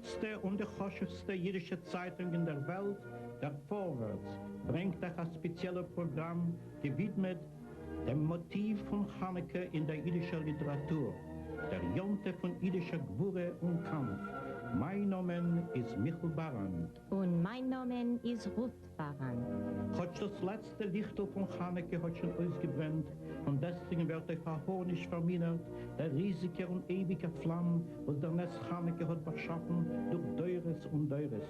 עלטסטע און די חשובסטע אידישע צייטונג אין דער וועלט, דער פארווערטס, ברענגט אייך א ספעציעלע פראגראם געווידמעט דעם מאטיוו פון חנוכה אין דער אידישער ליטעראטור, דער יום-טוב פון אידישער גבורה און קאמף. מיין נאמען איז מיכל באראן. און מיין נאמען איז רות באראן. כאטש דאס לעצטע ליכטל פון חנוכה האט שוין אויסגעברענט, פון דעסטוועגן ווערט אויף א האר נישט פארמינערט דער ריזיגער און אייביגער פלאם וואס דער נס חנוכה האט באשאפן דורך דורות און דורות.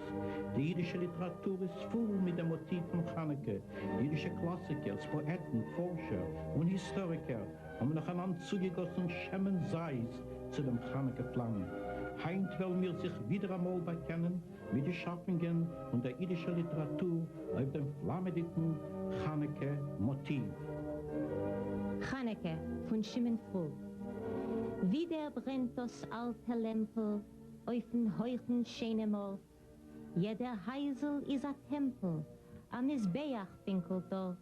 די אידישע ליטעראטור איז פול מיט דעם מאטיוו פון חנוכה, די אידישע קלאסיקערס, פאעטן, פארשער און היסטאריקער האבן נאכאנאנד צוגעגאסן שמן זית צו דעם חנוכה פלאם. היינט וועלן מיר זיך ווידעראמאל באקענען מיט די שאפונגען פון דער אידישער ליטעראטור אויף דעם פלאמעדיגן חנוכה מאטיוו. חנוכה פון שמעון פרוג. ווידער ברענט דאס אלטע לעמפל אויפן הויכן שיינעם ארט, יעדער הייזל איז א טעמפל, א מזבח פינקלט דארט.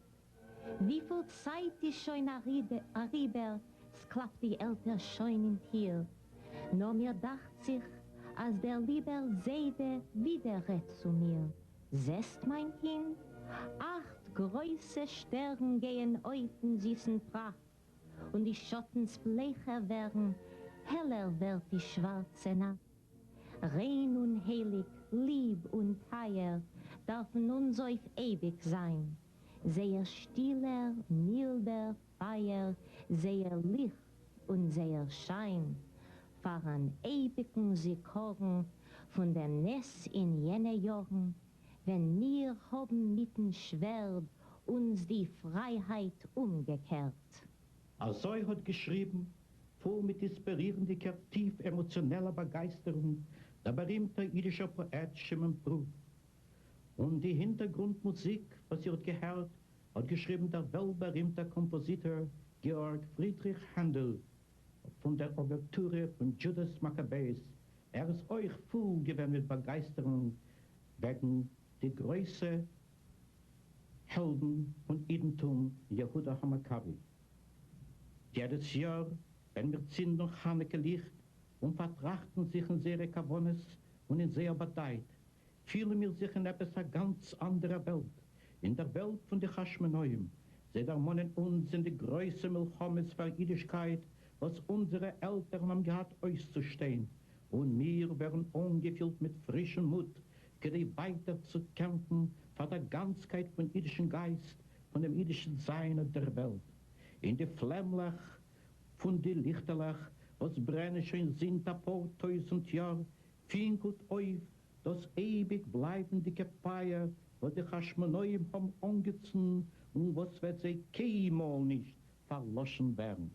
וויפיל צייט איז שוין אריבער, ס'קלאפט די עלטער שוין אין טיר, נאר מיר דאכט זיך אז דער ליבער זיידע ווידער רעדט צו מיר, זעסט מיין קינד, אכט גרויסע שטערן גייען אויף אין זיסן פראכט, און די שאטנס בלייכער ווערן, העלער ווערט די שווארצע נאכט. ריין און הייליג, ליב און טייער, דארפן אונז אויף אייביג זיין. זייער שטילער, מילדער פייער, זייער ליכט און זייער שיין, פאר אן אייביגן זיכרון פון דעם נס אין יענע יארן, ווען מיר האבן מיטן שווערד אונז די פרייהייט אומגעקערט. אזוי האט געשריבן, פול מיט אינספירירנדיקער טיף עמאציאנעלער באגייסטערונג, דער בארימטער אידישער פאעט שמעון פרוג. און די הינטערגרונט מוזיק וואס איר האט געהערט האט געשריבן דער וועלט בארימטער קאמפאזיטאר געארג פרידריך הענדעל פון דער אווערטורע פון דזשודאס מאקאבעיס, ער איז אויך פול געווען מיט באגייסטערונג וועגן די גרויסע העלדן פון אידנטום יהודה המכבי. יעדעס יאר ווען מיר צינדן חנוכה ליכט און פארטראכטן זיך אין זייערע כוונות און אין זייער באדייט, פילן מיר זיך אין עפעס א גאנץ אנדערע וועלט, אין דער וועלט פון די חשמונאים. זיי דערמאנען אונז אין די גרויסע מלחמות פאר אידישקייט וואס אונזערע עלטערן האבן געהאט אויסצושטיין, און מיר ווערן אנגעפילט מיט פרישן מוט כדי ווייטער צו קעמפן פאר דער גאנצקייט פון אידישן גייסט, פון דעם אידישן זיין אויף דער וועלט. אין די פלעמלעך פון די ליכטעלעך וואס ברענען שוין זינט אפאר טויזנט יאר, פינקלט אויף דאס אייביג בלייבנדיגע פייער וואס די חשמונאים האבן אנגעצונדן און וואס וועט זיי קיינמאל נישט פארלאשן ווערן.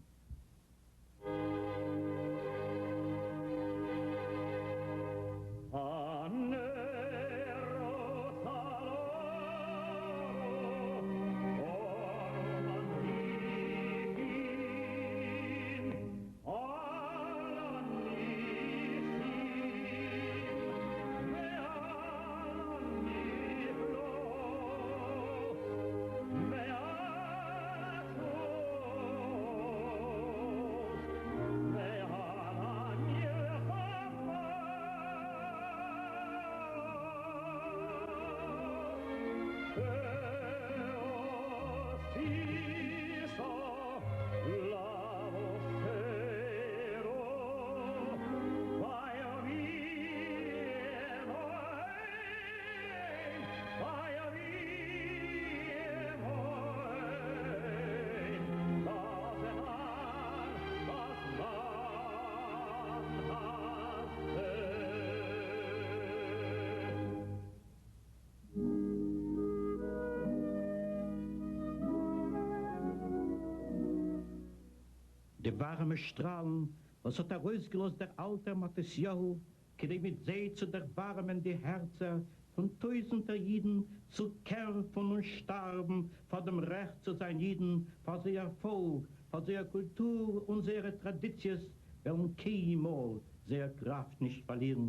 די ווארעמע שטראלן וואס האט ארויסגעלאזט דער אלטער מתתיהו כדי מיט זיי צו דערווארעמען די הערצער פון טויזנטער אידן צו קעמפן און שטארבן פאר דעם רעכט צו זיין אידן, פאר זייער פאלק, פאר זייער קולטור און זייערע טראדיציעס, וועלן קיינמאל זייער קראפט נישט פארלירן.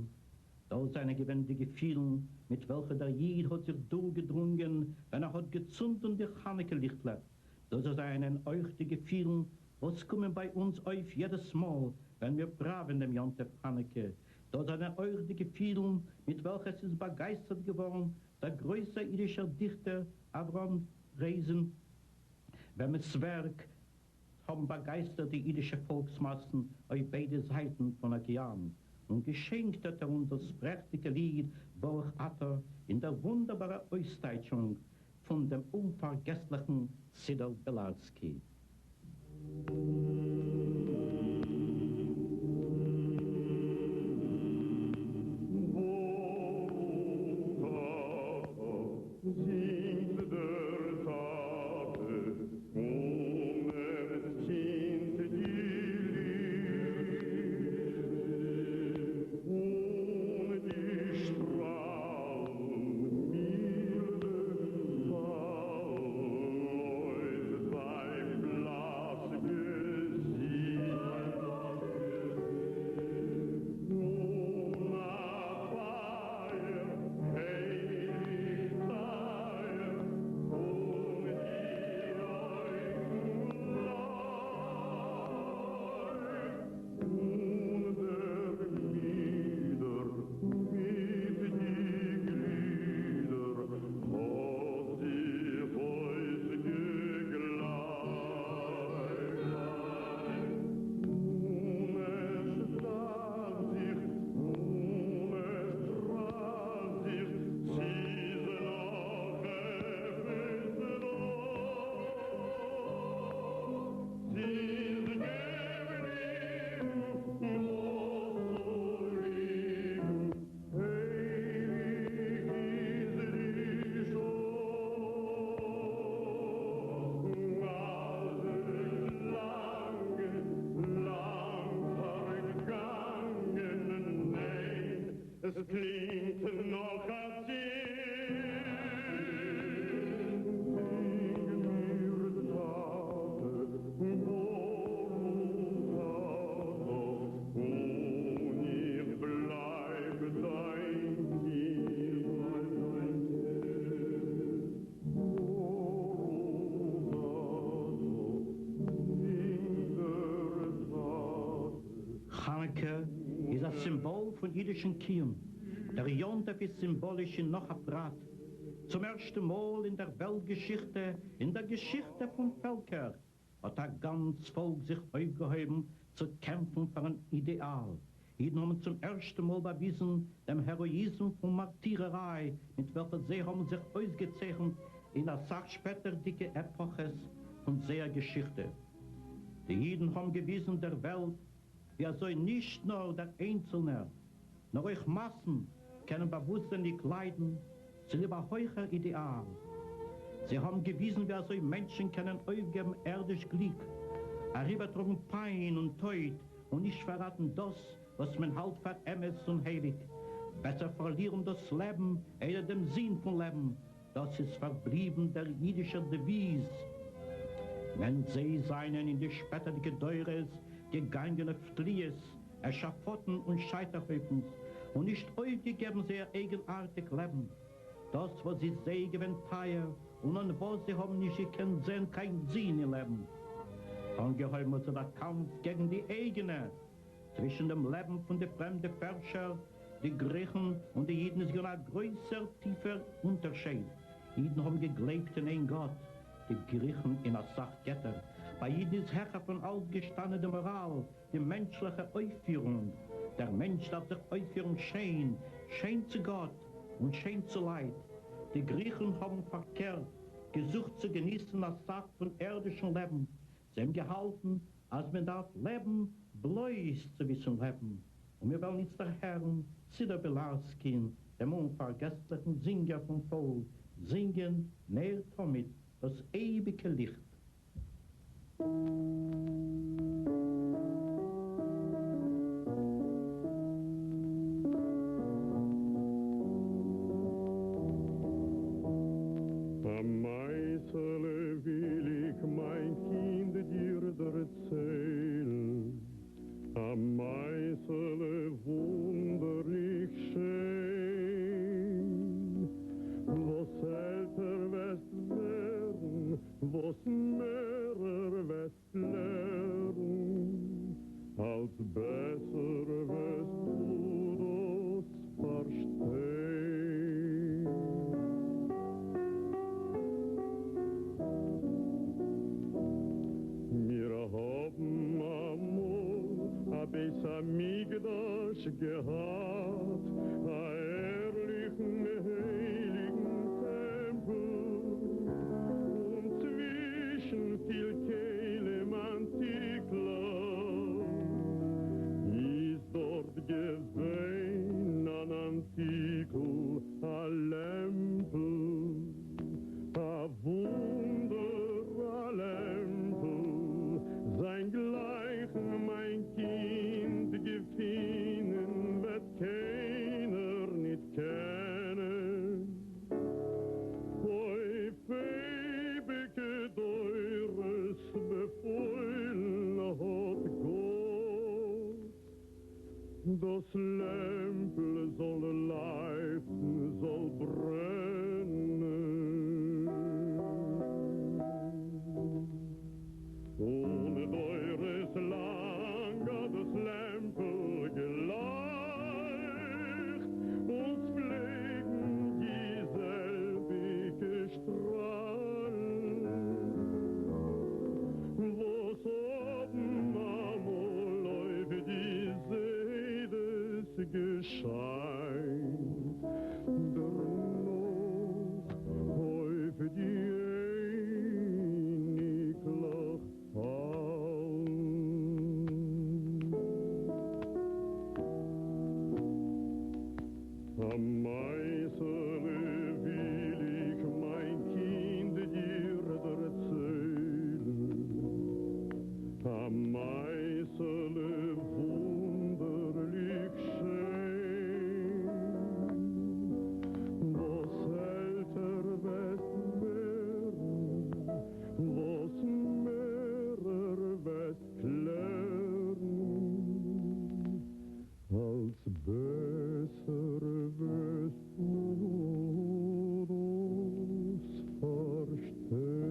דאָס זײַנען געווען די געפֿילן, מיט וועלכע דער ייִד האָט זיך דורכגעדרונגען, ווען ער האָט געצונדן די חנוכּה-ליכטלעך. דאָס זײַנען אויך די געפֿילן, וואָס קומען בײַ אונדז אויף יעדעס מאָל, ווען מיר פּראַווען דעם יום-טובֿ חנוכּה. דאָס זײַנען אויך די געפֿילן, מיט וועלכע עס איז באַגײַסטערט געוואָרן דער גרויסער ייִדישער דיכטער אַבֿרהם רייזען, וועמענס ווערק האָבן באַגײַסטערט די ייִדישע פֿאָלקסמאַסן אויף ביידע זײַטן פֿון אָקעאַן, און געשענקט האָט ער אונדז דאָס פּרעכטיקע ליד ברוך אתה אין דער וווּנדערבאַרער אויסטײַטשונג פֿון דעם אומפֿאַרגעסלעכן סידור בילאַרסקי. ברוך אתה, זינגט דער טאַטע, און ער צינדט די ליכט, און די שטראַלן מילדע פֿאַלן אויף דײַן בלאַס געזיכט. און אַ פֿײַער, הייליק טײַער, פֿון די אויגן לויפֿט, און דער מידער מיט די גלידער האָט זיך אויסגעגלײַכט. און עס דאַכט זיך, און עס טראַכט זיך, ס'איז נאָך עפּעס דאָ. ס'איז געבליבן וואָס צו ליבן, הייליק איז די שעה, אַלע קלאַנגען לאַנג פֿאַרגאַנגען, ניין, עס קלינגט נאָך אַצינד. זינג מיר, טאַטע, ברוך אתה, און איך בלײַב דײַן קינד. ברוך אתה, זינגט דער טאַטע. חנוכה איז אַ סימבאָל פֿון ייִדישן קיום. דער יום-טובֿ איז סימבאָליש אין נאָך אַ פּרט. צום ערשטן מאָל אין דער וועלט-געשיכטע, אין דער געשיכטע פֿון פֿעלקער, האָט אַ גאַנץ פֿאָלק זיך אויפֿגעהויבן צו קעמפֿן פֿאַר אַן אידעאַל. ייִדן האָבן צום ערשטן מאָל באַוויזן דעם העראָיזם פֿון מאַרטירערײַ, מיט וועלכע זיי האָבן זיך אויסגעצייכנט אין אַ סך שפּעטערדיקע עפּאָכעס פֿון זייער געשיכטע. די ייִדן האָבן געוויזן דער וועלט, ווי אַזוי נישט נאָר דער איינצלנער, נאָר אויך מאַסן קענען באַוווּסטזיניק ליידן צוליב אַ הויכער אידעאַל. זיי האָבן געוויזן ווי אַזוי מענטשן קענען אויפֿגעבן ערדיש גליק, אַריבערטראָגן פּיין און טויט און נישט פֿאַרראַטן דאָס, וואָס מען האַלט פֿאַר אמת און הייליק. בעסער פֿאַרלירן דאָס לעבן, איידער דעם זין פֿון לעבן. דאָס איז פֿאַרבליבן דער ייִדישער דעוויז, ווען זיי זײַנען אין די שפּעטערדיקע דורות געגאַנגען אויף תּליות, עשאַפֿאָטן און שײַטערהויפֿנס און נישט אויפֿגעגעבן זייער אייגנאַרטיק לעבן, דאָס וואָס איז זיי געווען טײַער און אָן וואָס זיי האָבן נישט געקענט זען קיין זין אין לעבן. אָנגעהויבן האָט זיך דער קאַמף קעגן די אייגענע. צווישן דעם לעבן פון די פרעמדע פערשער, די גריכן, און די אידן איז געווען א גרויסער טיפער אונטערשייד. אידן האבן געגלייבט אין איין גאט, די גריכן אין א סך געטער. ביי אידן איז העכער פון אלץ געשטאנען די מאראל, די מענטשליכע אויפפירונג. דער מענטש דארף זיך אויפפירן שיין, שיין צו גאט און שיין צו לייט. די גריכן האבן פארקערט, געזוכט צו געניסן א סך פון ערדישן לעבן. זיי האבן געהאלטן אז מען דארף לעבן בלויז צו וויסן לעבן, און מיר וועלן איצטער הערן סידור בילארסקין, דעם אומפארגעסליכן זינגער פון פאלק, זינגען נר תמיד דאס אייביגע ליכט. אַ מעשהלע וויל איך, מײַן קינד, דיר דערציילן, אַ מעשהלע וווּנדערלעך שיין, וואָס עלטער וועסט ווערן, וואָס מערער וועסט לערן. געהאט א ערליכן הייליגן טעמפל, און צווישן פיל כלים אנטיקלעך איז דארט געווען אן אנטיקל א לעמפל, א וואונדער א לעמפל, זיין גלייכן מיין קינד געפינען וועט קיינער ניט קענען. אויף אייביגע דורות באפוילן האט גאט, דאס לעמפל זאל לייכטן, זאל ברענען. און דורות לאנג האט דאס לעמפל געלייכט, און ס'פלעגן די זעלביגע שטראלן, וואס האבן אמאל אויף די זיידעס געשיינט, דערנאך אויף די אייניקלעך פאלן. א מעשה'לע וויל איך מיין קינד דיר דערציילן, א מעשה'לע וואונדערליך שיין, וואס עלטער וועסט ווערן, וואס מערער וועסט קלערן, אלץ בעסער וועסטו דאס פארשטיין.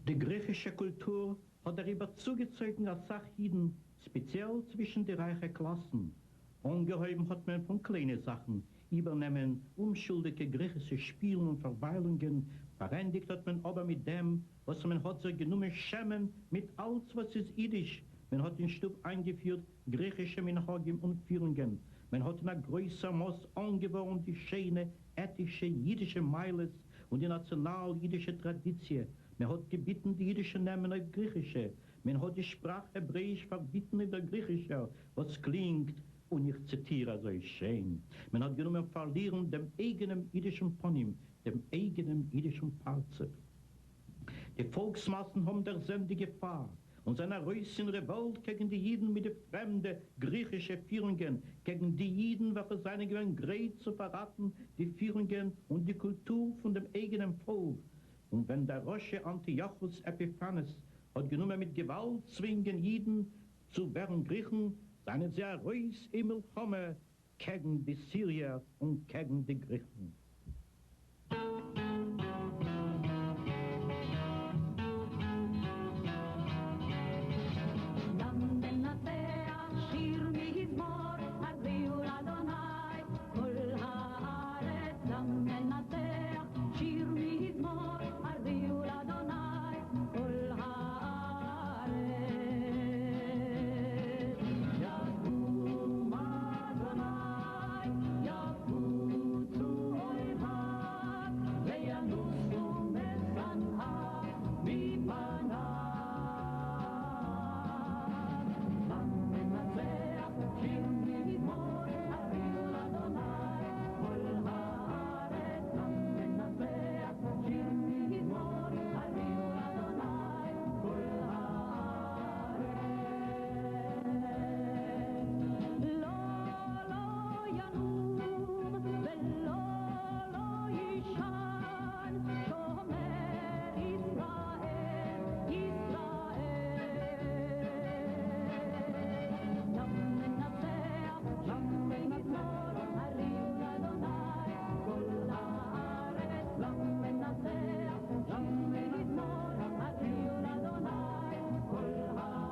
די גריכישע קולטור האט דעריבער צוגעצויגן אסאך אידן, ספעציעל צווישן די רייכע קלאסן. אנגעהויבן האט מען פון קליינע זאכן, איבערנעמען אומשולדיגע גריכישע שפילן און פארוויילונגען, פארענדיגט האט מען אבער מיט דעם וואס מען האט זיך גענומען שעמען מיט אלץ וואס איז אידיש, מען האט אין שטוב איינגעפירט גריכישע מנהגים און פירונגען, מען האט אין א גרויסער מאס אנגעווארן די שיינע עטישע אידישע מעלות און די נאציאנאל אידישע טראדיציע, מען האט געביטן די אידישע נעמען אויף גריכישע, מען האט די שפראך העברעאיש פארביטן אויף דער גריכישער וואס קלינגט, און איך ציטיר, אזוי שיין, מען האט גענומען פארלירן דעם אייגענעם אידישן פנים, דעם אייגענעם אידישן פרצוף. די פאלקס-מאסן האבן דערזען די געפאר און זענען ארויס אין רעוואלט קעגן די אידן מיט די פרעמדע גריכישע פירונגען, קעגן די אידן וועלכע זענען געווען גרייט צו פארראטן די פירונגען און די קולטור פון דעם אייגענעם פאלק, און ווען דער רשע אנטיוכוס עפיפאנעס האט גענומען מיט געוואלד צווינגען אידן צו ווערן גריכן, זענען זיי ארויס אין מלחמה קעגן די סיריער און קעגן די גריכן. למנצח שיר מזמור הריעו לאדוני כל הארץ למנצח שיר מזמור הריעו לאדוני כל הארץ יקום אדוני יפוצו אויביו וינוסו משנאיו מפניו למנצח שיר מזמור הריעו לאדוני כל הארץ למנצח שיר מזמור הריעו לאדוני כל הארץ לא לא ינום ולא לא יישן שומר ישראל ישראל למנצח שיר מזמור הריעו לאדוני כל הארץ למנצח שיר מזמור הריעו לאדוני כל הארץ.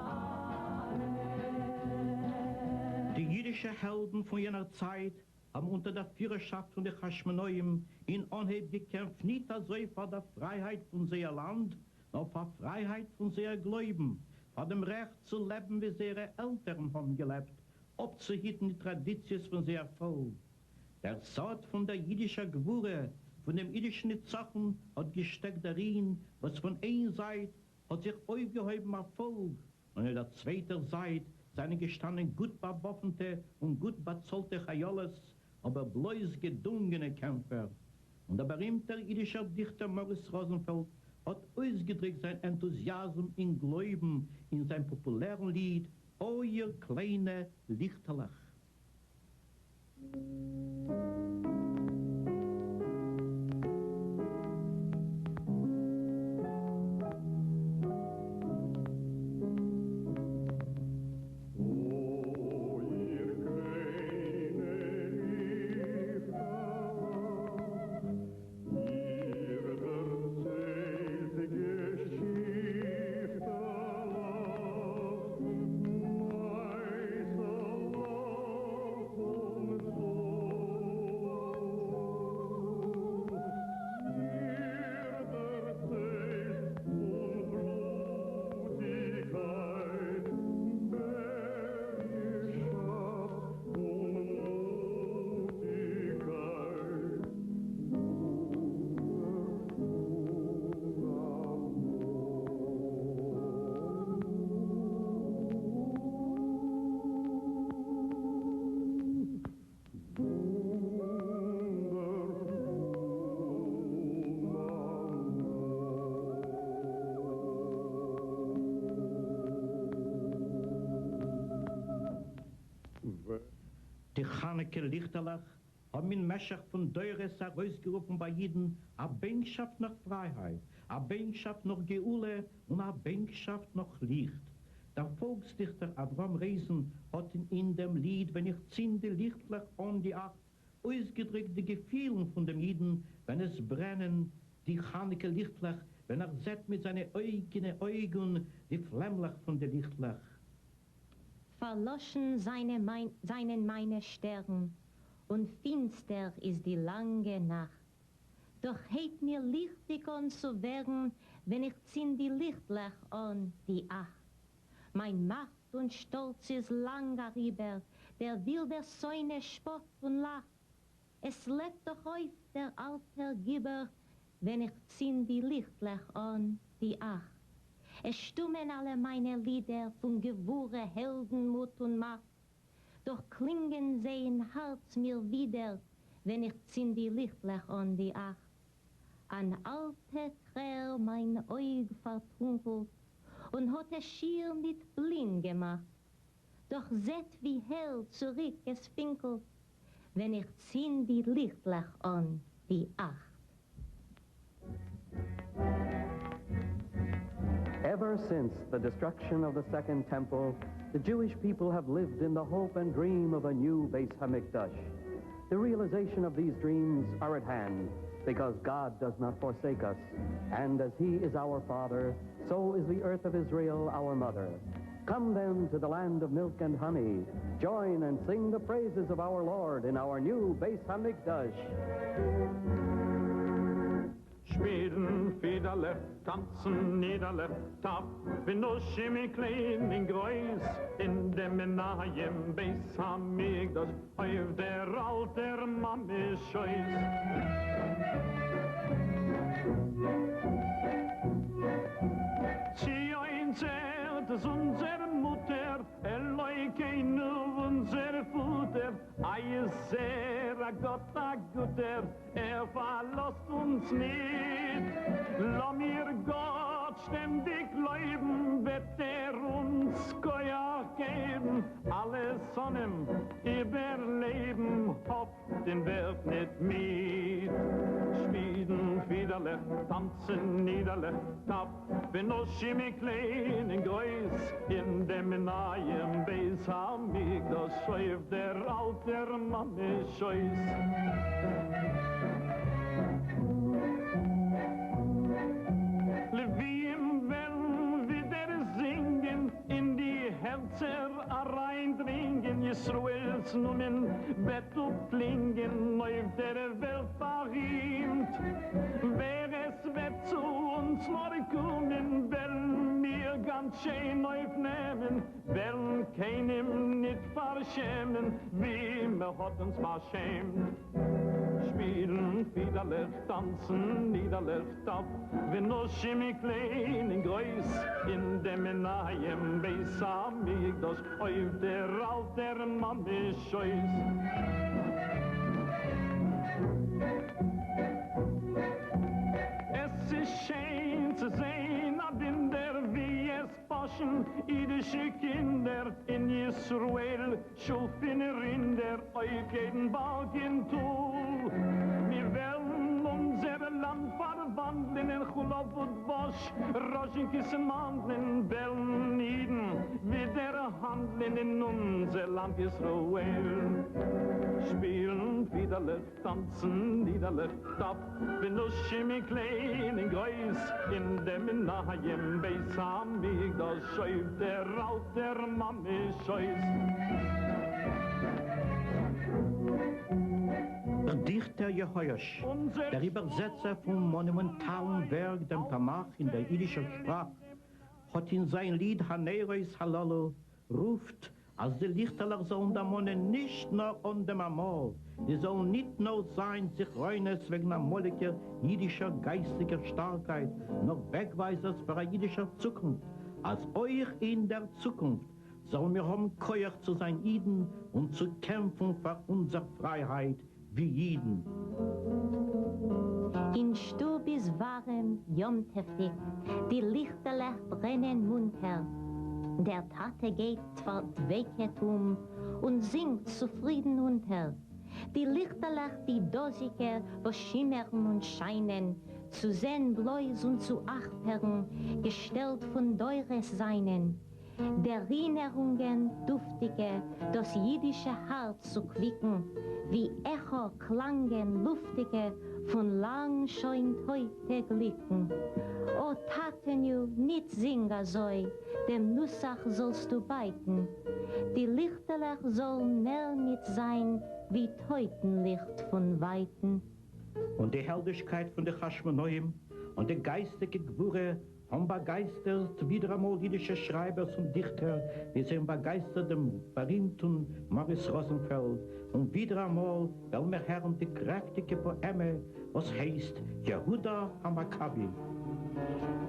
די אידישע העלדן פון יענער צייט האבן אונטער דער פירערשאפט פון די חשמונאים אין אנהייב געקעמפט ניט אזוי פאר דער פרייהייט פון זייער לאנד, נאר פאר פרייהייט פון זייער גלויבן. פאר דעם רעכט צו לעבן ווי זייערע עלטערן האבן געלעבט, אפצוהיטן די טראדיציעס פון זייער פאלק. דער סוד פון דער אידישער גבורה, פון דעם אידישן נצחון, האט געשטעקט דערין, וואס פון איין זייט האט זיך אויפגעהויבן א פאלק, און אויף דער צווייטער זייט זיינען געשטאנען גוט באוואפנטע און גוט באצאלטע חיילות, אבער בלויז געדונגענע קעמפער. און דער בארימטער אידישער דיכטער מאריס ראזענפעלד האט אויסגעדריקט זיין ענטוזיאזם און גלויבן אין זיין פאפולערן ליד אוי איר קליינע ליכטעלעך. אוי איר קליינע ליכטעלעך, איר דערציילט געשיכטעלעך, מעשה'לעך און זאגן. איר דערציילט פון בלוטיקייט, בערישאפט און מוטיקייט. די חנוכה ליכטעלעך האבן אין משך פון דורות ארויסגערופן ביי אידן א בענקשאפט נאך פרייהייט, א בענקשאפט נאך גאולה און א בענקשאפט נאך ליכט. דער פאלקסדיכטער אברהם רייזען האט אין דעם ליד ווען איך צינד די ליכטלעך אן די אכט אויסגעדריקט די געפילן פון דעם אידן ווען עס ברענען די חנוכה ליכטלעך, ווען ער זעט מיט זיינע אייגענע אויגן די פלעמלעך פון די ליכטלעך. פארלאשן זיינען מיינע שטערן, און פינסטער איז די לאנגע נאכט. דאך הייבט מיר ליכטיג אן צו ווערן, ווען איך צינד די ליכטלעך אן די אכט. מיין מאכט און שטאלץ איז לאנג אריבער, דער ווילדער שונא שפאט און לאכט. עס לעבט דאך אויף דער אלטער גיבור ווען איך צינד די ליכטלעך אן די אכט. עס שטומען אלע מיינע לידער פון גבורה, העלדן-מוט און מאכט, דאך קלינגען זיי אין הארץ מיר ווידער ווען איך צינד די ליכטלעך אן די אכט. אן אלטע טרער מיין אויג פארטונקלט און האט עס שיער ניט בלינד געמאכט, דאך זעט ווי העל צוריק עס פינקלט ווען איך צינד די ליכטלעך אן די אכט. Ever since the destruction of the Second Temple, the Jewish people have lived in the hope and dream of a new Beis Hamikdash. The realization of these dreams are at hand because God does not forsake us. And as he is our Father, so is the earth of Israel our mother. Come then to the land of milk and honey. Join and sing the praises of our Lord in our new Beis Hamikdash. שפּילן פֿידעלעך, טאַנצן ייִדעלעך, טף ונשים קליין און גרויס, אין דעם נײַעם בית-המקדש אויף דער אַלטער מאַמעס שויס. ציון ערד איז אונדזער מוטער, אלוקינו אונדזער פֿאָטער, אַי איז ער אַ גאָט אַ גוטער, ער פֿאַרלאָזט אונדז ניט. לאָמיר גאָט שטענדיק לויבן, וועט ער אונדז כּוח געבן, אַלע שׂונאים איבערלעבן, האָפֿט און ווערט ניט מיד. שפּילן פֿידעלעך, טאַנצן ייִדעלעך, טף ונשים קליין און גרויס, אין דעם נײַעם בית-המקדש אויף דער אַלטער מאַמעס שויס. לוויים וועלן ווידער זינגען, אין די הערצער אַרײַנדרינגען. ישראל'ס נאמען וועט אפקלינגען אויף דער וועלט בארימט. ווער עס וועט צו אונז נאר קומען וועלן מיר גאנץ שיין אויפנעמען, וועלן קיינעם ניט פארשעמען ווי מ'האט אונז פארשעמט. שפילן פידעלעך, טאנצן לידעלעך, טף ונשים קליין און גרויס, אין דעם נייעם בית המקדש אויף דער אלטער מאמעס שויס. עס איז שיין צו זען א וואונדער ווי עס פאשען אידישע קינדער אין ישראל, שאף און רינדער אויף יעדן בארג און טאל. מיר וועלן אונזער לאנד פארוואנדלען אין חלב ודבש, ראזשינקעס און מאנדלען, וועלן אידן ווידער האנדלען אין אונזער לאנד ישראל. שפילן פידעלעך, טאנצן לידעלעך, טף ונשים קליין און גרויס, אין דעם נייעם בית המקדש אויף דער אלטער מאמעס שויס. דער דיכטער יהואש, דער איבערזעצער פון מאנומענטאלן ווערק דעם תנך אין דער אידישער שפראך, האט אין זיין ליד הנרות הללו רופט אז די ליכטעלעך זאלן דערמאנען נישט נאר אן דעם אמאל, זיי זאלן ניט נאר זיין זכרונות וועגן אמאליגער אידישער גייסטיגער שטארקייט, נאר וועגווייזערס פאר א אידישער צוקונפט, אז אויך אין דער צוקונפט זאלן מיר האבן כח צו זיין אידן און צו קעמפן פאר אונזער פרייהייט ווי אידן. אין שטוב איז ווארעם, יום-טוב'דיג, די ליכטעלעך ברענען מונטער, דער טאטע גייט פארדבקה'ט אום און זינגט צופרידן אונטער, די ליכטעלעך די דאזיגע וואס שימערן און שיינען, צו זען בלויז און צו אכפערן, געשטעלט פון דורות זיינען. דערינערונגען דופטיגע דאס אידישע הארץ צו קוויקן, ווי עכא קלאנגען לופטיגע פון לאנג שוין טויטע גליקן. אָ, טאטעניו, ניט זינג אזוי, דעם נוסח זאלסטו בייטן, די ליכטעלעך זאלן מער ניט זיין ווי טויטן-ליכט פון ווייטן. און די העלדישקייט פון די חשמונאים און די גייסטיגע גבורה האבן באגייסטערט ווידעראמאל אידישע שרייבערס און דיכטער, ווי זיי האבן באגייסטערט דעם בארימטן מאריס ראזענפעלד, און ווידעראמאל וועלן מיר הערן די קרעפטיגע פאעמע וואס הייסט יהודה המכבי.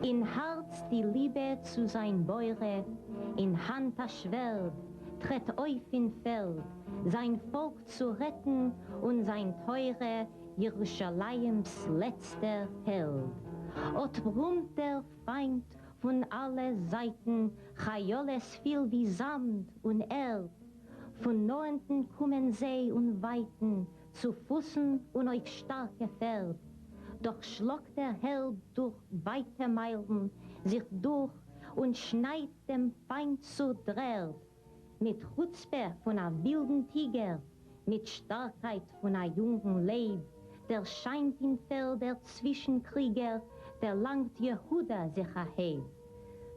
אין הארץ די ליבע צו זיין בורא, אין האנט א שווערד, טרעט אויף אין פעלד, זיין פאלק צו רעטן און זיין תורה, ירושלימ'ס לעצטער העלד. אָט ברומט דער פיינט פון אלע זייטן, חיילות פיל ווי זאמד און ערד. פון נאענטן קומען זיי און ווייטן, צו פוסן און אויף שטארקע פערד. דאך שלאגט דער העלד דורך ווייטע מיילן זיך דורך און שניידט דעם פיינט צו דר'ערד. מיט חוצפה פון א ווילדן טיגער, מיט שטארקייט פון א יונגן לייב, דערשיינט אין פעלד דער צווישן-קריגער, דערלאנגט יהודה זיך א הייב.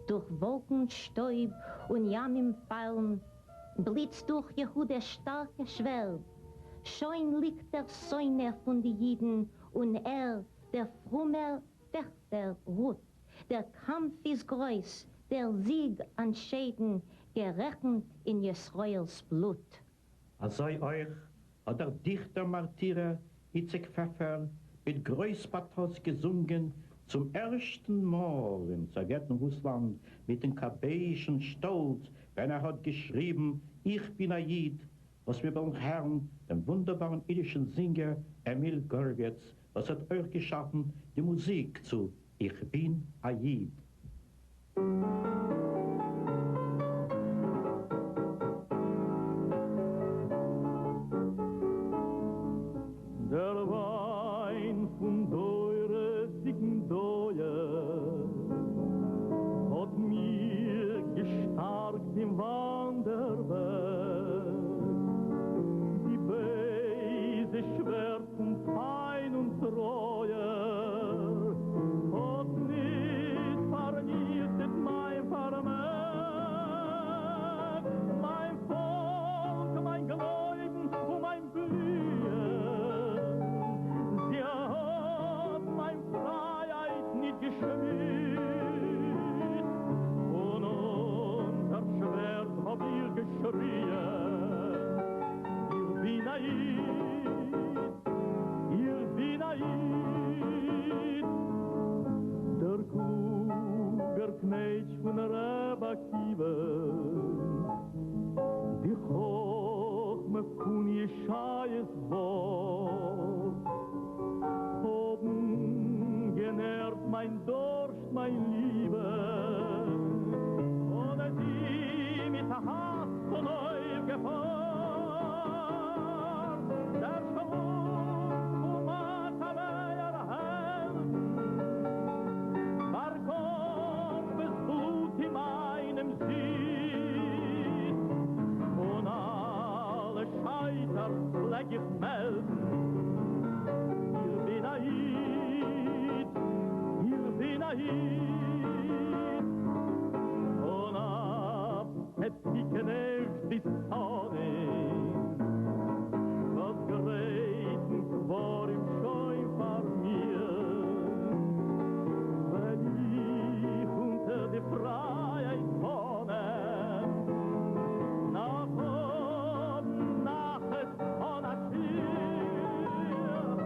דורך וואלקן שטויב און ימים פיילן, בליצט דורך יהודה'ס שטארקע שווערד. שוין ליגט דער שונא פון די אידן, און ער, דער פרומער פעכטער, רוט. דער קאַמף איז גרויס, דער זיג אַנטשיידן, גערעכנט אין ישראלס בלוט. אַזוי אויך האָט דער דיכטער-מאַרטירער איציק פֿעפֿער מיט גרויס פּאַטאָס געזונגען צום ערשטן מאָל אין סאָוועטן-רוסלאַנד מיטן כּבאישן שטאָלץ, ווען ער האָט געשריבן איך בין אַ ייִד, וואָס מיר וועלן הערן דעם וווּנדערבאַרן ייִדישן זינגער עמיל גורוויץ וואס האט אויך געשאפן די מוזיק צו איך בין א איד. דער וויין פון דורות'דיגן דויער האט מיר געשטארקט אין וואנדערוועג, די בייזע שווערד פון פיין און טרויער האט ניט פארניכטעט מיין פארמעג. איד, איך בין א איד. דער קלוגער קנעטש פון ר' עקיבא, די חכמה פון ישעיה'ס ווארט, האבן גענערט מיין דורשט מיין ליבע, און זי מיט א האס צונויפגעפארט, דער שלום פון מאקאבעער העלדן, פארקאכט דאס בלוט אין מיינעם זין, און אלע שייטערס פלעג איך מעלדן, איך בין א איד, איך בין א איד, און אויף די קנעכט די שונאים, וואס גרייטן קברים שוין פאר מיר, וועל איך אונטער די פרייהייט פאנען נאך האבן נחת אן א שיעור,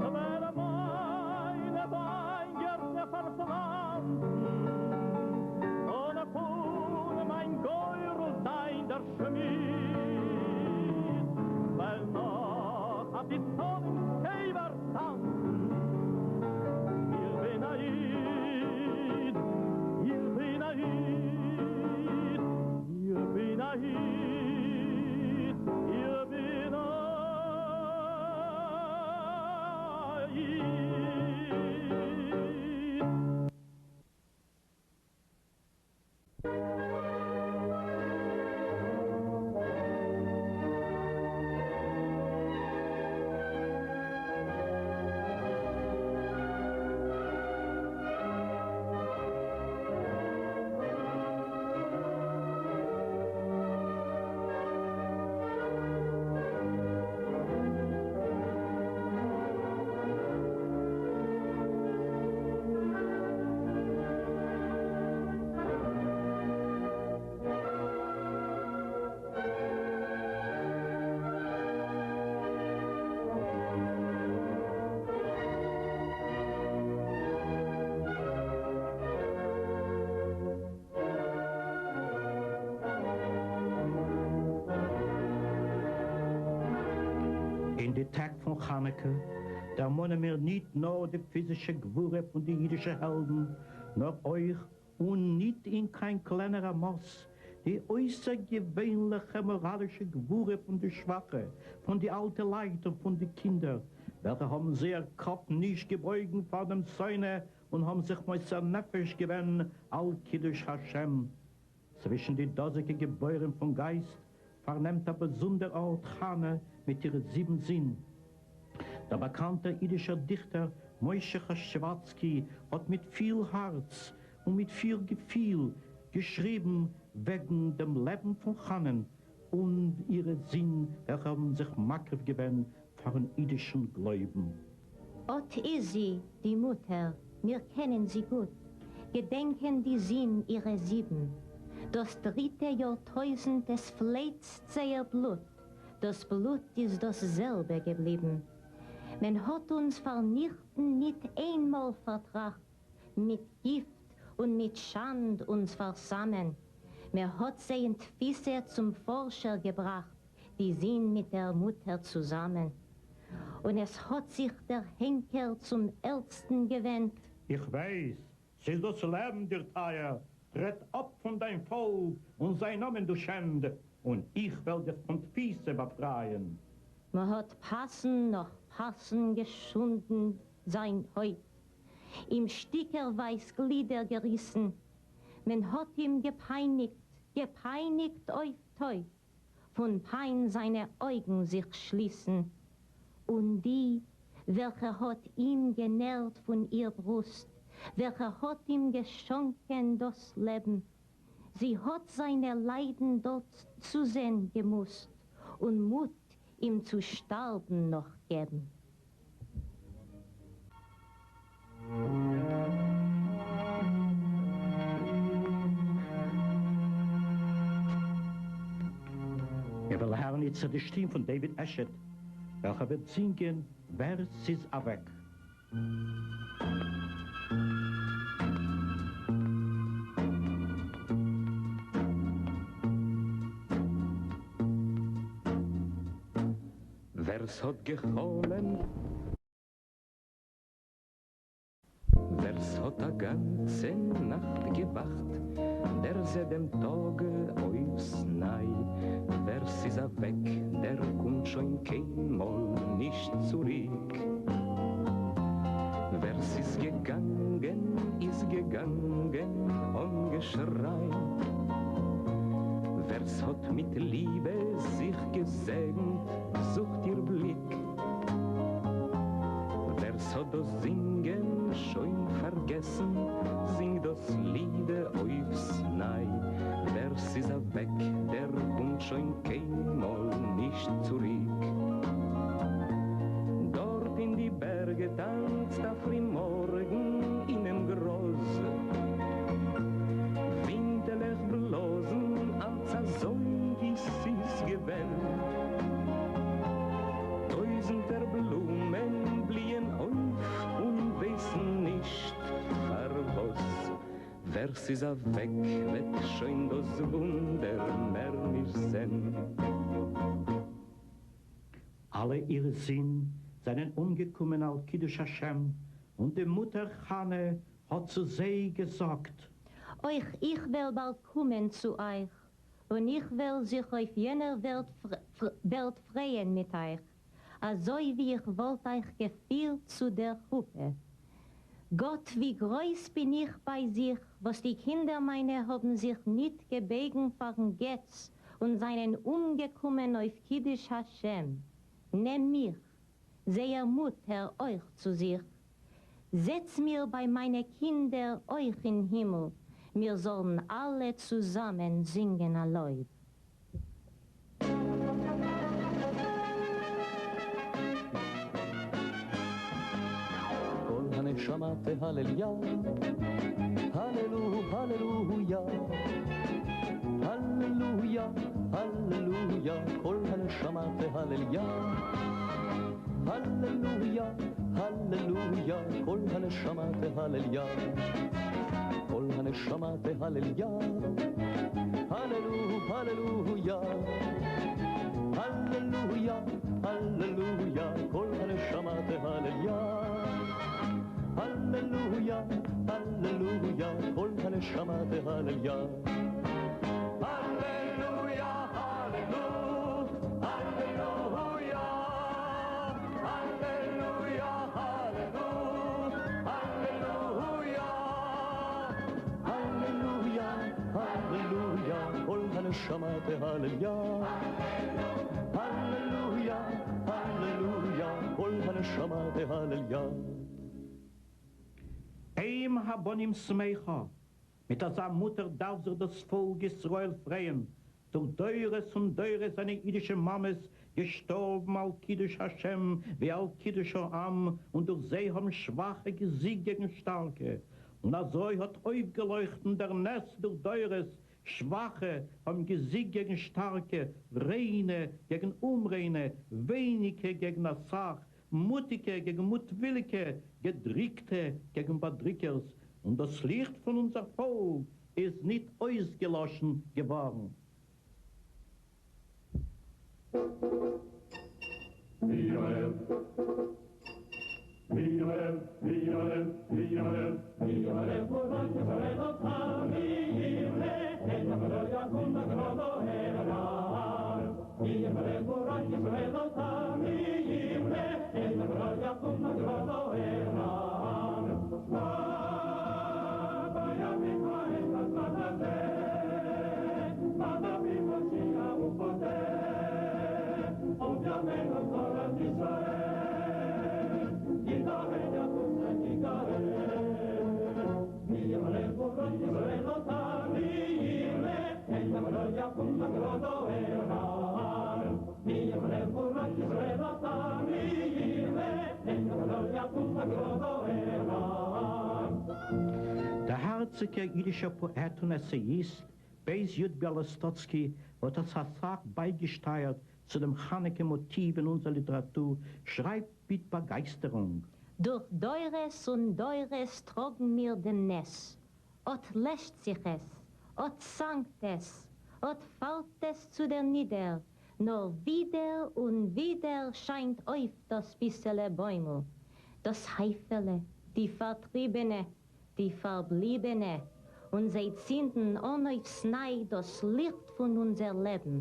וועל מיינע וויינגערטנער פארפלאנצן, און פון מיין גורל זיין דער שמיד, וועל נאך אויף די שונאים'ס קבר טאנצן. איך בין א איד, איך בין א איד, איך בין א איד, איך בין א איד. אין די טעג פון חנוכה דערמאנען מיר ניט נאר די פיזישע גבורה פון די אידישע העלדן, נאר אויך, און ניט אין קיין קלענערע מאס, די אויסערגעווענליכע מאראלישע גבורה פון די שוואכע, פון די אלטע לייט און פון די קינדער, וועלכע האבן זייער קאפ נישט געבויגן פאר דעם שונא און האבן זיך מוסר נפש געווען על קידוש השם. צווישן די דאזיגע גיבורים פון גייסט פארנעמט א באזונדער ארט חנה מיט אירע זיבן זין. דער באקאנטער אידישער דיכטער משה כאשטשעוואצקי האט מיט פיל הארץ און מיט פיל געפיל געשריבן וועגן דעם לעבן פון חנה'ן און אירע זין וועלכע האבן זיך מקריב געווען פארן אידישן גלויבן. אָט איז זי, די מוטער, מיר קענען זי גוט, געדענקען די זין אירע זיבן. דאָס דריטע יאָרטויזנט עס פֿלייצט זייער בלוט, דאָס בלוט איז דאָס זעלבע געבליבן. מען האָט אונדז פֿאַרניכטן ניט איין מאָל פֿאַרטראַכט, מיט גיפֿט און מיט שאַנד אונדז פֿאַרסמען. מע האָט זיי אין תּפֿיסה צום פֿאָרשער געבראַכט, די זין מיט דער מוטער צוזאַמען. און עס האָט זיך דער הענקער צום עלטסטן געווענדט. איך ווייס, ס'איז דאָס לעבן דיר טײַער, טרעט אָפּ פֿון דײַן פֿאָלק און זײַן נאָמען דו שענד, און איך וועל דיך פֿון תּפֿיסה באַפֿרײַען. מ'האָט פּאַסן נאָך פּאַסן געשונדן זײַן הויט, אים שטיקערווײַז גלידער געריסן, מען האָט אים געפּײַניקט, געפּײַניקט אויף טויט. פון פיין זיינע אויגן זיך שליסן, און די, וועלכע האט אים גענערט פון איר ברוסט, וועלכע האט אים געשאנקען דאס לעבן, זי האט זיינע ליידן דארט צוזען געמוזט, און מוט אים צו שטארבן נאך געבן. מיר וועלן הערן איצטער די שטים פון דוד עשת. וועלכער וועט זינגען ווער ס'איז אוועק. ווער ס'האט גע'חלומ'ט. ווער ס'האט א גאנצע נאכט געוואכט, דער זעט דעם טאג אויפ'ס ניי. ווער ס'איז אוועק, דער קומט שוין קיינמאל נישט צוריק. ווער ס'איז געגאנגען, איז געגאנגען אן געשריי. ווער ס'האט מיט ליבע זיך געזעגנט, זוכט איר בליק. ווער ס'האט דאס זינגען שוין פארגעסן, זינגט דאס ליד אויפ'ס ניי. ווער ס'איז אוועק, דער קומט שוין קיינמאל נישט צוריק. דארט אין די בערג טאנצט א פרימארגן אינעם גראז. ווינטעלעך בלאזן אלץ אזוי ווי ס'איז געווען. טויזנטער בלומען בליען אויף און ווייסן נישט פארוואס. ווער ס'איז אוועק וועט שוין דאס וואונדער מער נישט זען. אלע אירע זין זענען אומגעקומען על קידוש השם, און די מוטער חנה האט צו זיי געזאגט. אויך איך וועל באלד קומען צו אייך, און איך וועל זיך אויף יענער וועלט פרייען מיט אייך, אזוי ווי איך וואלט אייך געפירט צו דער חופה. גאט, ווי גרויס בין איך ביי זיך, וואס די קינדער מיינע האבן זיך ניט געבייגן פארן געץ און זיינען אומגעקומען אויף קידוש השם. נעם מיך, זייער מוטער, אויך צו זיך. זעץ מיר ביי מיינע קינדער אויך אין הימל, מיר זאלן אלע צוזאמען זינגען א לויב. כל הנשמה תהלל יה, הללו הללו יא, הללו יא, הללו יא, כל הנשמה תהלל יה, הללו יא, הללו יא, כל הנשמה תהלל יה, כל הנשמה תהלל יה, הללו הללו יא, הללו יא, הללו יא, כל הנשמה תהלל יה, הללו יא, הללו יא, כל הנשמה תהלל יה. הללו יא, הללו, הללו יא, הללו יא, הללו, הללו יא, הללו יא, הללו יא, כל הנשמה תהלל יה. הללו יא, הללו יא, כל הנשמה תהלל יה. אם הבנים שמחה, מיט אזא מוטער דארף זיך דאס פאלק ישראל פרייען, דורך דורות און דורות זענען אידישע מאמעס געשטארבן על קידוש השם ועל קידוש העם, און דורך זיי האבן שוואכע געזיגט געגן שטארקע, און אזוי האט אויפגעלויכטן דער נס דורך דורות, שוואכע האבן געזיגט געגן שטארקע, ריינע געגן אומריינע, ווייניגע געגן אסאך, מוטיגע געגן מוטוויליגע, געדריקטע געגן באדריקערס, און דאס ליכט פון אונזער פאלק איז ניט אויסגעלאשן געווארן. דער הארציגער אידישער פאעט און עסעיאיסט בית י. ביאליסטאצקי האט אסאך בייגעשטייערט צו דעם חנוכה מאטיוו אין אונזער ליטעראטור, שרייבט מיט באגייסטערונג. דורך דורות און דורות טראגן מיר דעם נס. אט לעשט זיך עס, אט צאנקט עס, אט פאלט עס צו דער נידער, נאר ווידער און ווידער שיינט אויף דאס ביסעלע בוימל, דאס הייפעלע, די פארטריבענע, די פארבליבענע, און זיי צינדן אן אויפס ניי דאס ליכט פון אונזער לעבן.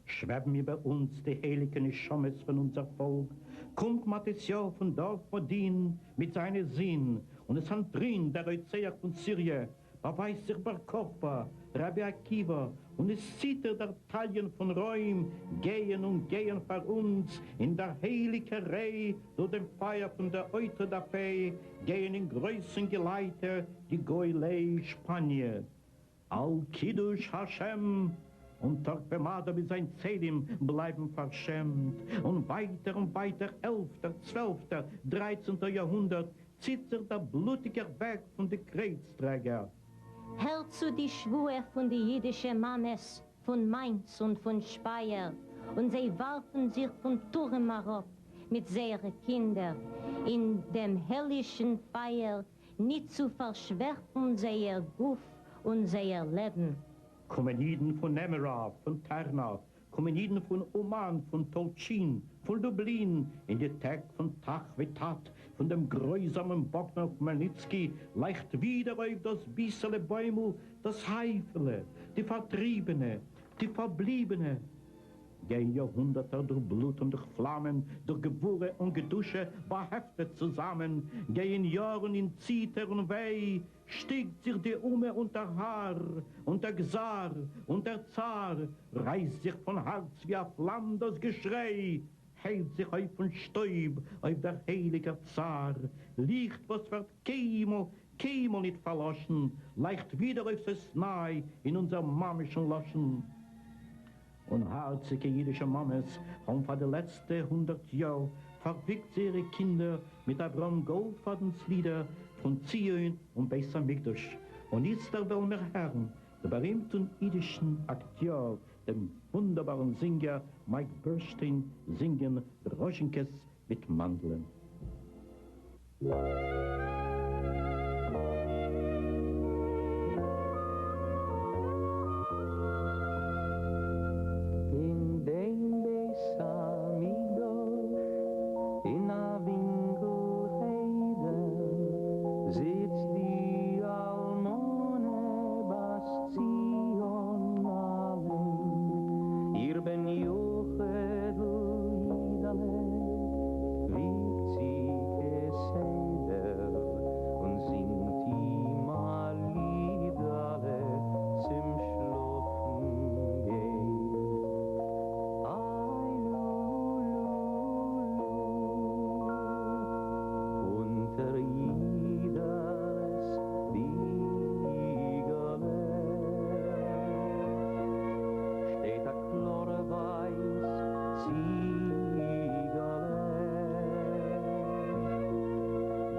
שוועבן איבער אונדז די הייליקע נשמות פון אונדזער פאלק, קומט מתתיהו פון דארף מודיעין מיט זיינע זין, און עס אנטרינט דער רוצח פון סיריע, באווייזט זיך בר כוכבא, רבי עקיבא, און עס ציטערט דער תליון פון רוים, גייען און גייען פאר אונדז אין דער הייליקער ריי דורך דעם פייער פון דער אויטא-דא-פע, גייען אין גרויסן געלייטער די גואלי שפאניע. על קידוש השם! און טארקוועמאדא מיט זיין צלם בלייבן פארשעמט, און ווייטער און ווייטער עלפטער, צוועלפטער, דרייצנטער יארהונדערט ציט זיך דער בלוטיגער וועג פון די קרייצטרעגער. הערט צו די שבועה פון די אידישע מאמעס פון מיינץ און פון שפייער, און זיי ווארפן זיך פון טורעם אראפ מיט זייערע קינדער אין דעם העלישן פייער ניט צו פארשוועכן זייער גוף און זייער לעבן. קומען אידן פון נעמיראוו, פון טערנא, קומען אידן פון אומאן, פון טולטשין, פון לובלין, אין די טעג פון ת"ח ות"ט, פון דעם גרויזאמען באגדאן כמעלניצקי, לייכט ווידער אויף דאס ביסעלע בוימל, דאס הייפעלע, די פארטריבענע, די פארבליבענע. גייען יארהונדערטער דורך בלוט און דורך פלאמען, דורך גבורה און קדושה באהעפטעט צוזאמען, גייען יארן אין ציטער און וויי, שטיקט זיך די אומה אונטער האר, אונטער גזר, אונטער צאר, רייסט זיך פון הארץ ווי א פלאם דאס געשריי, הייבט זיך אויף פון שטויב אויף דער הייליגער צאר, ליכט וואס ווערט קיינמאל, קיינמאל ניט פארלאשן, לייכט ווידער אויף ס'ניי אין אונזער מאמישן לשון. און הארציגע אידישע מאמעס האבן פאר די לעצטע הונדערט יאר פארוויגט זייערע קינדער מיט אברהם גאלדפאדענס לידער פון ציון און בית המקדש, און איצטער וועלן מיר הערן דעם בארימטן אידישן אקטיאר, דעם וואונדערבארן זינגער מייק בורשטיין זינגען ראזשינקעס מיט מאנדלען. אין דעם בית המקדש אין א ווינקל חדר זיצט די אלמנה בת ציון אליין, איר בן יחיד'ל אידעלע וויגט זי כסדר און זינגט אים א לידעלע צום שלאפן גיין. איי לו לו לו אונטער אידעלעס וויגעלע שטייט א קלאר ווייס ציגעלע.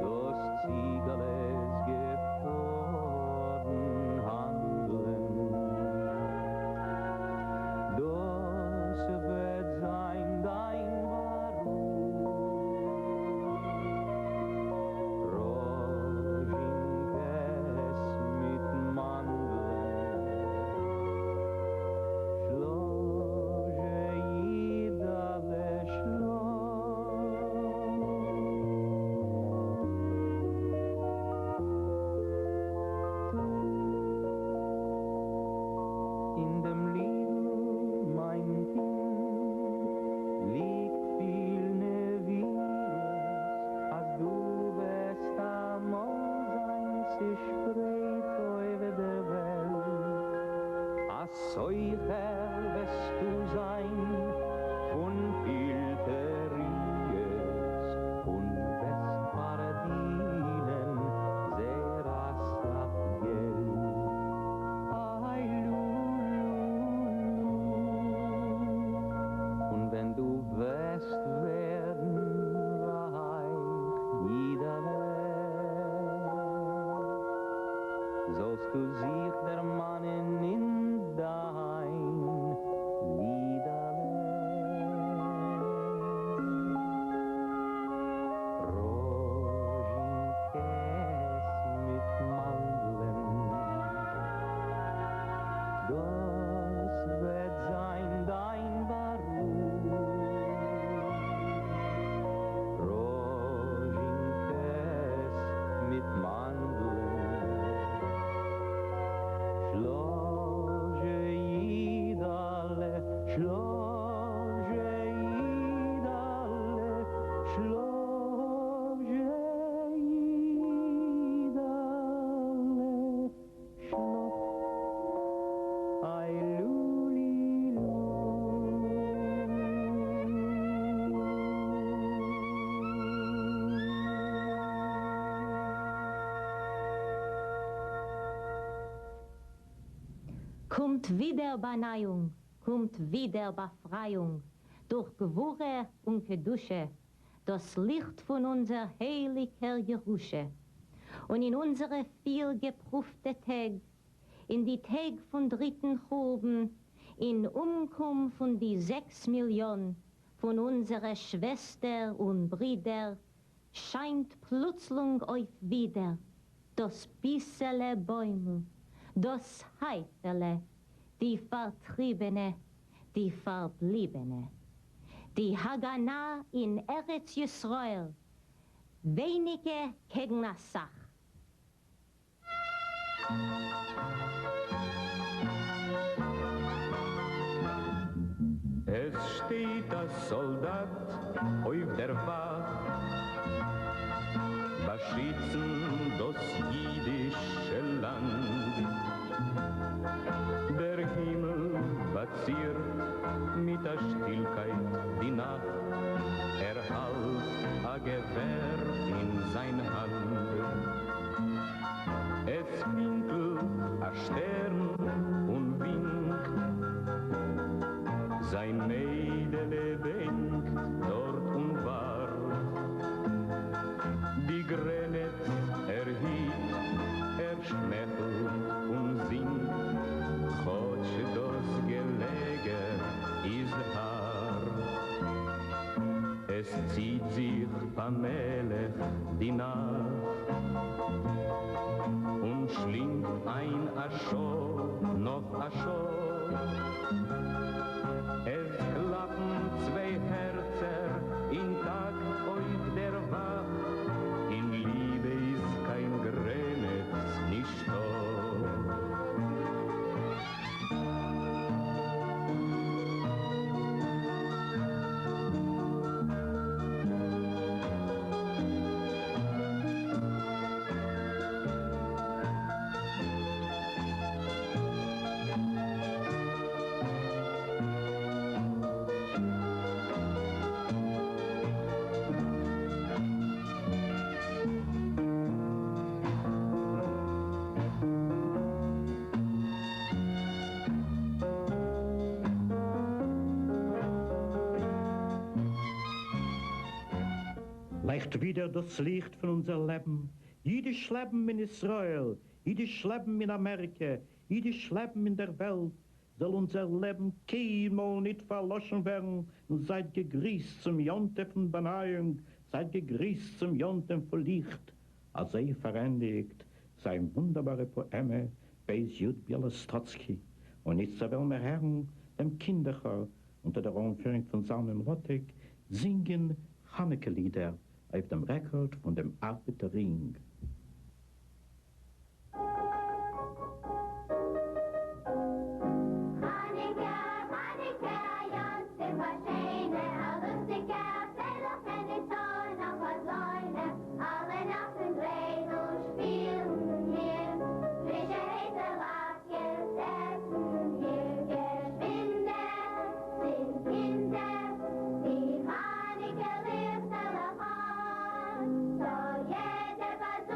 דאס ציגעלע איז געפארן האנדלען. דאס וועט זיין דיין בארוף. ראזשינקעס מיט מאנדלען. שלאף זשע אידעלע שלאף. אין דעם לידל מיין קינד ליגט פיל נביאות אז דו וועסט אמאל זיין צעשפרייט אויף דער וועלט. א סוחר וועסטו זיין פון פיל טריות און וועסט פארדינען זייער אסאך געלט. איי לו לו לו. און ווען דו וועסט ווערן רייך אידעלע זאלסטו זיך דערמאנען אין דיין לידעלע. שלאָף זשע ייִדעלע, שלאָף. אײַ לו-לי-לו. קומט ווידער באַנײַונג, קומט ווידער באַפֿרײַונג דורך גבורה און קדושה, דאָס ליכט פֿון אונדזער הייליקער ירושה. און אין אונדזערע פֿיל געפּרוּווטע טעג, אין די טעג פֿון דריטן חורבן, אין אומקום פֿון די זעקס מיליאָן פֿון אונדזערע שוועסטער און ברידער, שיינט פלוצלונג אויף ווידער דאס ביסעלע בוימל, דאס הייפעלע, די פארטריבענע, די פארבליבענע. די הגנה אין ארץ ישראל, ווייניגע קעגן א סך. עס שטייט א סאלדאט אויף דער וואך, באשיצן דאס אידישע לאנד. דער הימל באצירט מיט א שטילקייט די נאכט, ער האלט א געווער אין זיין האנט. עס פינקלט א שטערן און ווינקט, זיין מיידעלע בענקט דארט און ווארט. די גרענעץ ער היט, ער שמייכלט און זינגט, כאטש דאס געלעגער איז הארט. עס ציט זיך פאמעלעך די נאכט און שלינגט איין א שעה נאך א שעה. עס קלאפן צוויי הערצער אין טאקט אויף דער וואך, אין ליבע איז קיין גרענעץ נישטא. לייכט ווידער דאס ליכט פון אונזער לעבן, אידיש לעבן אין ישראל, אידיש לעבן אין אמעריקע, אידיש לעבן אין דער וועלט, זאל אונזער לעבן קיינמאל ניט פארלאשן ווערן, און זייט געגריסט צום יום טוב פון באנייאונג, זייט געגריסט צום יום טוב פון ליכט. אזוי פארענדיגט זיין וואונדערבארע פאעמע בית יוד ביאלאסטאצקי, און איצטער וועלן מיר הערן דעם קינדער-כאר אונטער דער אנפירונג פון זלמן מלאטעק זינגען חנוכה לידער אויף דעם רעקארד פון דעם ארבעטער רינג. חנוכה, חנוכה, א יום טוב א שיינע, א לוסטיגע, א פרייליכע, ניטא נאך אזוינע, אלע נאכט אין דריידל שפילן מיר, פרישע הייסע לאטקעס עסן מיר, געשווינדער צינד קינדער, די חנוכה ליכטעלעך אן, זאל יעדער באזונדער.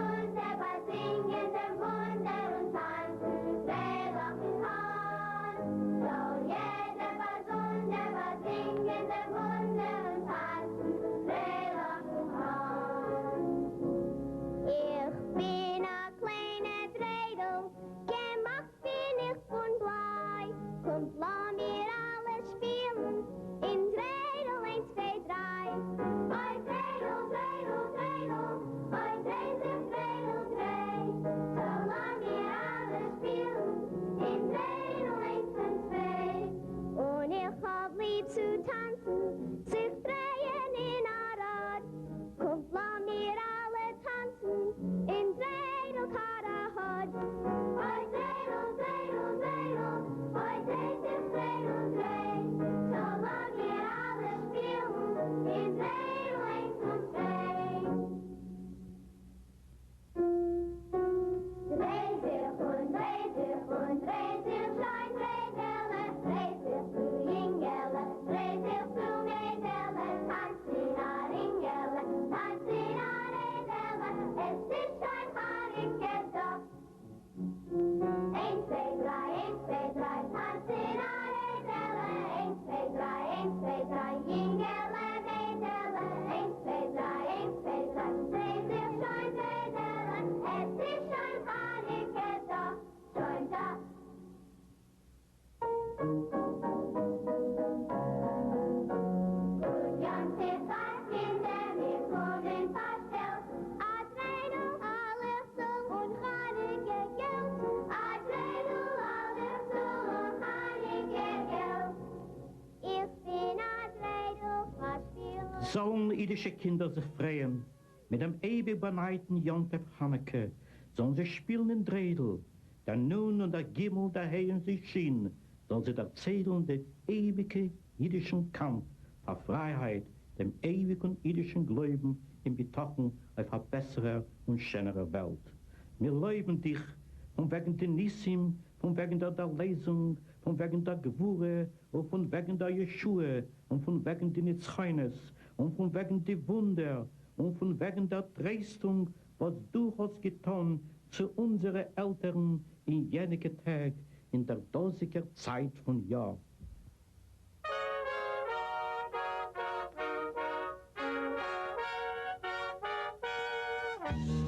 זאלן אידישע קינדער זיך פרייען מיט דעם אייביג באנייטן יום טוב חנוכה, זאלן זיי שפילן אין דריידל, דער נ' און דער ג', דער ה' און די ש', זאלן זיי דערציילן דעם אייביגע אידישן קאמף פאר פרייהייט, דעם אייביגן אידישן גלויבן און בטחון אויף א בעסערער און שענערער וועלט. מיר לויבן דיך פון וועגן די ניסים, פון וועגן דער דערלייזונג, פון וועגן דער גבורה און פון וועגן דער ישועה, און פון וועגן די נצחונות, און פון וועגן די וואונדער, און פון וועגן דער טרייסטונג וואס דו האסט געטאן צו אונזערע עלטערן אין יעניגע טעג, אין דער דאזיגער צייט פון יאר.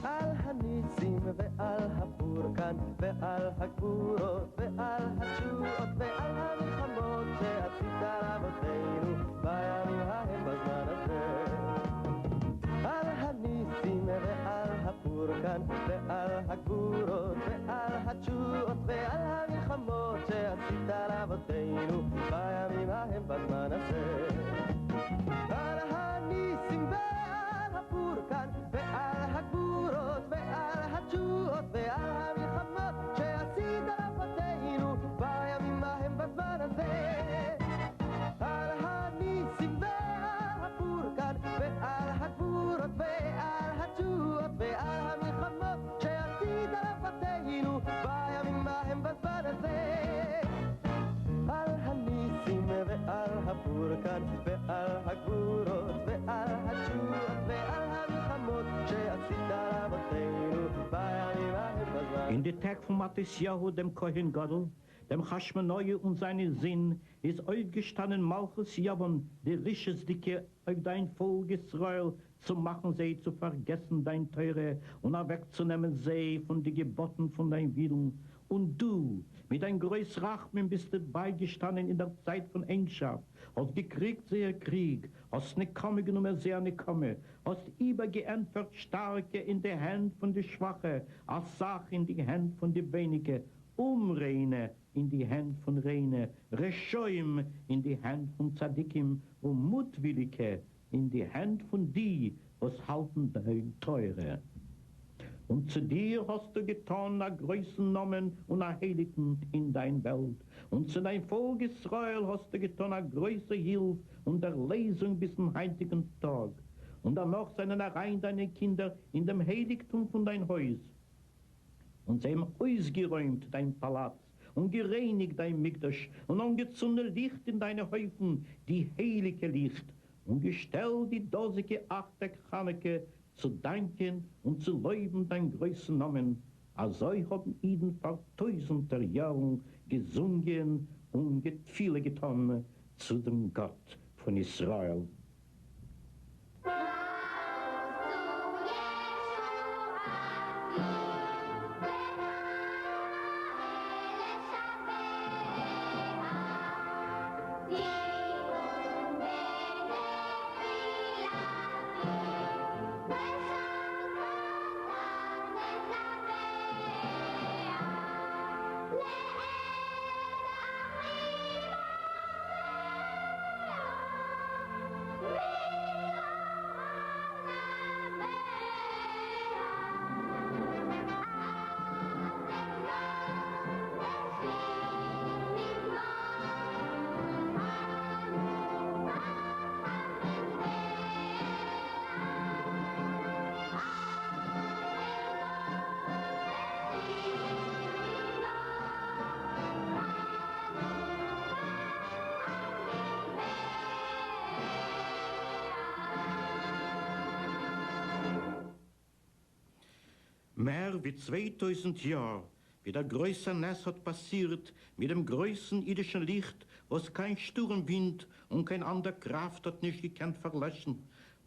על הניסים ועל הפורקן ועל הגבורות ועל התשועות ועל המלחמות שעשית לאבותינו בימים ההם בזמן הזה. על הניסים ועל הפורקן ועל הגבורות ועל התשועות ועל המלחמות שעשית לאבותינו בימים ההם בזמן הזה. על הניסים ועל הפורקן ועל הגבורות ועל התשועות ועל המלחמות שעשית לאבותינו בימים ההם בזמן הזה. על הניסים ועל הפורקן ועל הגבורות ועל התשועות ועל המלחמות שעשית לאבותינו בימים ההם בזמן הזה. על הניסים ועל הפורקן ועל הגבורות ועל התשועות ועל המלחמות שעשית לאבותינו בימים ההם בזמן. אין די טעג פון מתתיהו דעם כהן גדול, דעם חשמונאי און זיינע זין, איז אויפגעשטאנען מלכות יוון די רשעות'דיגע אויף דיין פאלק ישראל צו מאכן זיי צו פארגעסן דיין תורה און אוועקצונעמען זיי פון די געבאטן פון דיין ווילן, און דו, מיט דיין גרויס רחמים ביסטו בייגעשטאנען אין דער צייט פון ענגשאפט, האסט געקריגט זייער קריג, האסט נקמה גענומען זייער נקמה, האסט איבערגעענטפערט שטארקע אין די הענט פון די שוואכע, א סך אין די הענט פון די ווייניגע, אומריינע אין די הענט פון ריינע, רשעים אין די הענט פון צדיקים, און מוטוויליגע אין די הענט פון די וואס האלטן דיין תורה. און צו דיר האסטו געטאן א גרויסן נאמען און א הייליגן אין דיין וועלט, און צו דיין פאלק ישראל האסטו געטאן א גרויסע הילף און דערלייזונג ביזן היינטיגן טאג. און דערנאך זענען אריין דיינע קינדער אין דעם הייליגטום פון דיין הויז, און זיי האבן אויסגערוימט דיין פאלאץ, און גערייניגט דיין מקדש, און אנגעצונדן ליכט אין דיינע הויפן, די הייליגע ליכט, און געשטעלט די דאזיגע אכט טעג חנוכה צו דאנקען און צו לויבן דיין גרויסן נאמען, אזוי האבן אידן פאר טויזנטער יארן געזונגען און תפילה געטאן צו דעם גאט פון ישראל. מער ווי 2000 יאר ווי דער גרויסער נס האט פאסירט מיט דעם גרויסן אידישן ליכט וואס קיין שטורעם ווינט און קיין אנדער קראפט האט נישט געקענט פארלעשן,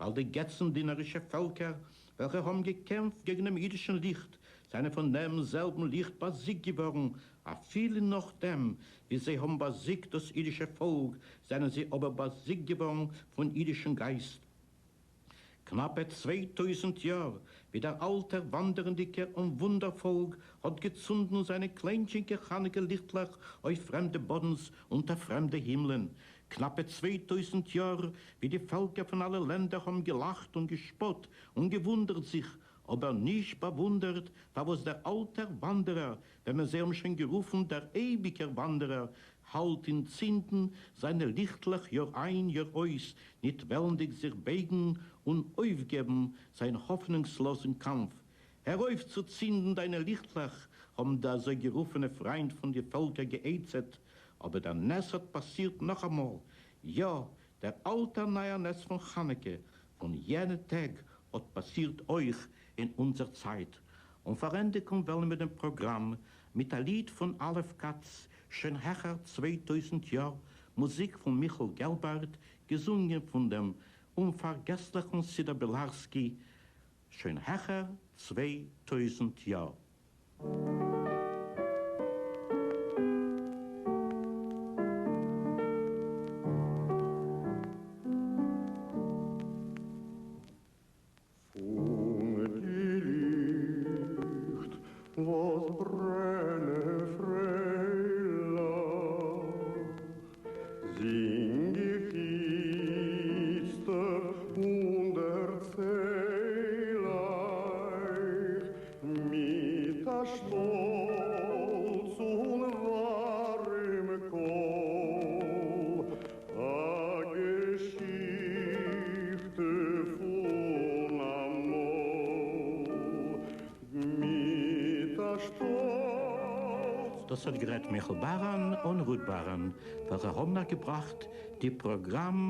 ווייל די געצנדינערישע פעלקער וועלכע האבן געקעמפט געגן דעם אידישן ליכט זענען פון דעם זעלבן ליכט באזיגט געווארן, אפילו נאכדעם ווי זיי האבן באזיגט דאס אידישע פאלק זענען זיי אבער באזיגט געווארן פון אידישן גייסט. קנאפע 2000 יאר ווי דער אלטער וואנדערנדיקער און וואונדער פאלק האט געצונדן זיינע קליינטשינקע חנוכה ליכטלעך אויף פרעמדע באדנס אונטער פרעמדע הימלען. קנאפע 2000 יאר ווי די פעלקער פון אלע לענדער האבן געלאכט און געשפאט און געוואונדערט זיך, אבער נישט באוואונדערט פארוואס דער אלטער וואנדערער, וועמען זיי האבן שוין גערופן דער אייביגער וואנדערער, האלט אין צינדן זיינע ליכטלעך יאר איין יאר אויס, ניט וועלנדיג זיך בייגן און אויפגעבן זיין האפענונגסלאזן קאמף. הער אויף צו צינדן דיינע ליכטלעך, האבן די אזוי גערופענע פריינט פון די פעלקער גע'עצה'ט, אבער דער נס האט פאסירט נאכאמאל, יא, דער אלטער נייער נס פון חנוכה פון יענע טעג האט פאסירט אויך אין אונזער צייט, און פארענדיגן וועלן מיר דעם פראגראם מיט א ליד פון א' כץ, שוין העכער 2000 יאר, מוזיק פון מיכל געלבארט, געזונגען פון דעם אומפארגעסליכן סידור בילארסקי, שוין העכער 2000 יאר. פֿון די ליכט, וואָס ברענען פֿריילעך, זינג איך איצטער און דערצייל אײַך מיט אַ שטאָלץ און וואַרעם קול אַ געשיכטע פֿון אַמאָל מיט אַ שטאָלץ. דאָס האָט גערעדט מיכל באַראַן און רות באַראַן, וועלכע האָבן אײַך געבראַכט די פּראָגראַם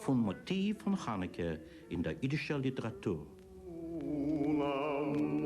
פֿון מאָטיוו פֿון חנוכּה אין דער ייִדישער ליטעראַטור. פֿון אַמאָל.